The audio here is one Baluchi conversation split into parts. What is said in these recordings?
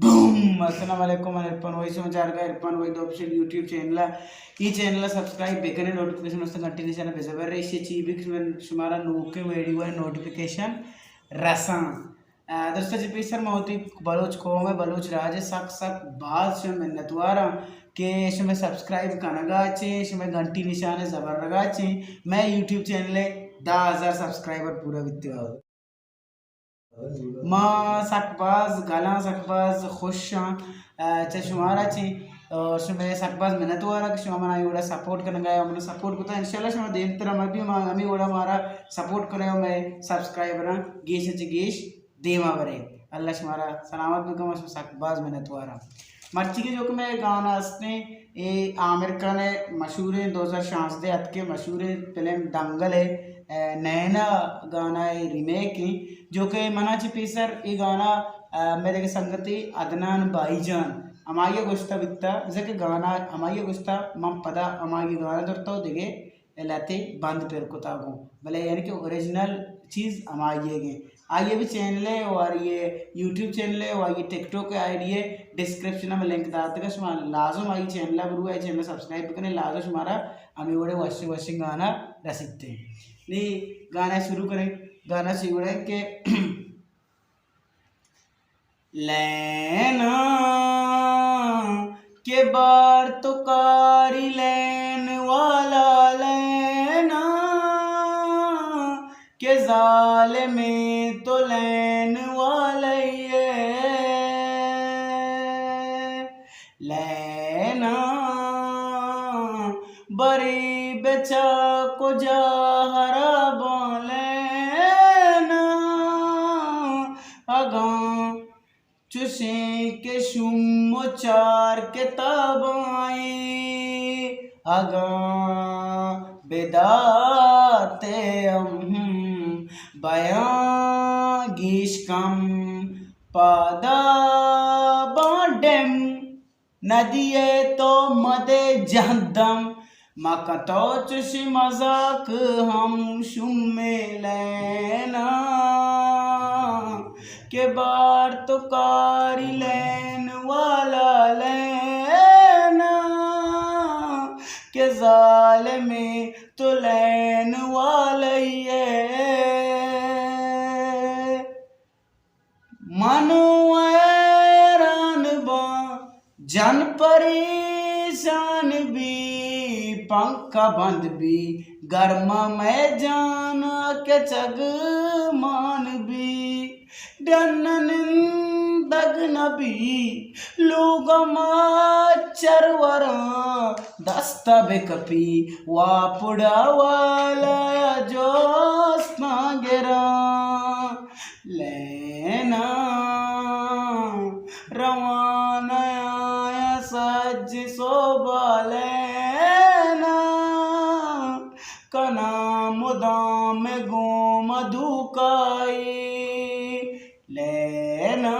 بوم! السلام علیکم، من عرفان وحید، شما چارگا عرفان وحید آفیشل یوٹیوب چینل ءَ۔ ای چینل ءَ سبسکرائب بکنیں، نوٹیفکیشن واسطہ گھنٹی نشان ءَ بزبر رئے، ایشی چی بھی کہ شمارا نوکیں ویڈیو ءِ نوٹیفکیشن رساں۔ آ، درستاں چہ پیسر ما وتی بلوچ قوم ءِ، بلوچ راج ءِ سک سک باز شمئے منتواراں کہ شمئے سبسکرائب کنگا چیں، شمئے گھنٹی نشان ءِ زبرگا چیں، مئے یوٹیوب چینل ءِ دہ ہزار سبسکرائبر پورا بیتگا۔ ما سک باز گلاں، سک باز خوش آں، آ، چہ شمارا چیں، اور شمئے سک باز منتواراں کہ شما منا اے وڑا سپورٹ کنگا ءُ منا سپورٹ کتا۔ انشاءاللہ شما دیمترا ما بھی ما ہمے وڑا مارا سپورٹ کنئے ءُ مئے سبسکرائبراں گیش چہ گیش دیما برے۔ اللہ شمارا سلامت بکن، ما شمئے سک باز منتواراں۔ مرچی کہ جو کہ مئے گانا استیں، اے عامر خان ءِ مشہوریں دو ہزار شانزدہ اتکیں مشہوریں فلم دنگل ءِ، اے، نینا گانا ءِ ریمیک ایں، جو کہ منا چہ پیسر اے گانا، اے، مئے دگہ سنگتے عدنان بھائی جان ہمائی ءَ گوشتہ بیتا، بزاں کہ گانا ہمائی ءَ گوشتہ، من پدا ہمائی ءِ گانا درتہ ءُ دگہ لہتے بند پر کتا گوں، بلے یعنی کہ اوریجنل چیز ہمائی ءِ گیں۔ آئی ءِ بھی چینل ءِ ءُ آئی ءِ یوٹیوب چینل ءِ ءُ آئی ءِ ٹک ٹاک ءِ آئی ڈی ءِ ڈسکرپشن ءَ من لنک داتگا، شما لازم آئی چینل ءَ بروئے، آئی چینل ءَ سبسکرائب بکنیں، لازم شمارا ہمے وڑیں وشیں وشیں گانا رسیت۔ نی گانا شروع کنیں، گانا چی وڑیں کہ لینا کہ بار تو کاری لین والا لینا، کہ ظالمیں تو لین والے ئے۔ لینا بری بچا کجا حراباں لینا، اگاں چوشیں کہ شوم ءُ چار کتاباں اے، اگاں بداتے ہم بیاں گیش کم پادا باں ڈیم۔ ندیئے تو مدے جہندم، مکن تو چش مزاک ہم شمے لینا، کہ بار تو کاری لین والا لینا، کہ ظالمے تو لین والے ئے۔ من حیران باں، جن پریشان بی، پنکھا بند بی، گرما مئے جان کچگ مان بی، ڈن نندگ نہ بی، لوگ ما چروراں دست بکپی، واپڑا والا جوستاں گراں۔ لینا روان آیا سج سوبا لینا، کنا مدام گوم دوکائی لینا،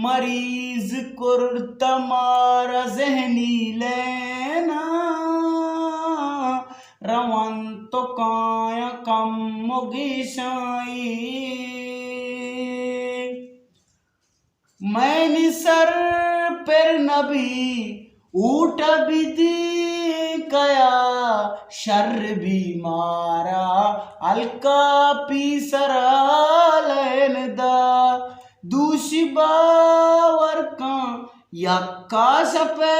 مریض کرت مارا ذہنی لینا، روان تو کایاں کم و گیشائی۔ مئے نی سر پر نبی، اوٹ بدی کیا شر بی مارا، الکاپی سرا لین دا۔ دوشی باور کن یکا شپے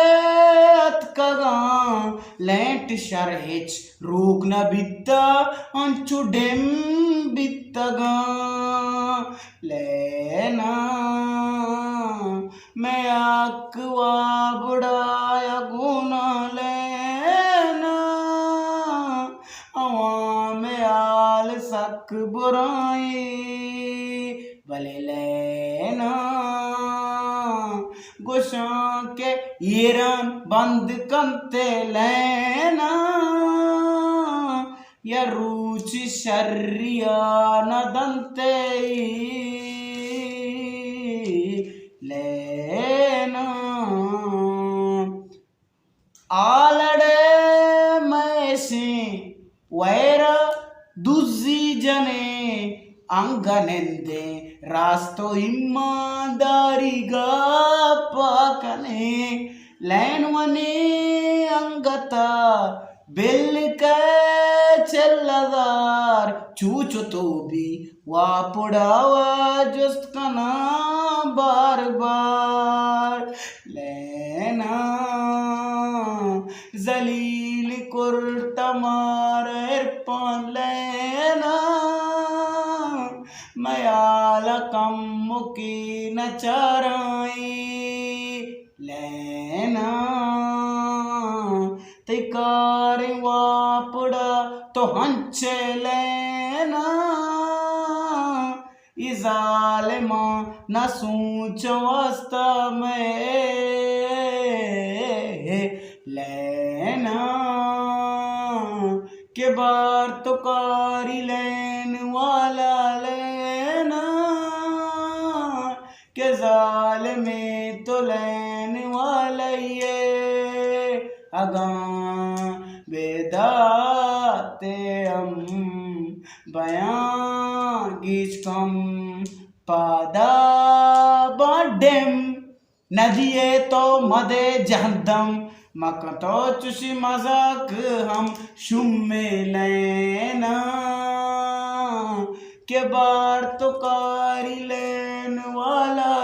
اتکگاں، لینٹ شر ہچ روک نہ بیتا، انچو ڈیم بیتگاں۔ لینا مئے حق وابڑایا گونا لینا، عوام حال سک برائیں۔ بلے لینا گوشاں کہ ایران بند کنتے لینا، یا روچ شریا نہ دنتے لینا۔ آلڑے مئے شیں ویرا دزی جنیں، انگہ نندیں راست و ایمانداری گپا کنے، لین ونے انگتا بل کے چل ہزار، چوچو تو بھی واپڑا وا جست کناں بار بار۔ لینا ذلیل کرت مار عرفان لینا، میال کم مکی نچارائی لینا۔ تئی کاریں واپڑا تو ہنچے لینا، اے ظالماں نہ سوچ واسطہ مئے لینا، کہ بار تو کاری لین والا لینا، کہ ظالمیں تو لین والئے، اگاں بے داتے ہم بیاں گیج کم پادا بانڈم، ندیے تو مدے جہندم، مکن تو چشی مزاک ہم شمے لینا، کہ بار تو کاری لین والا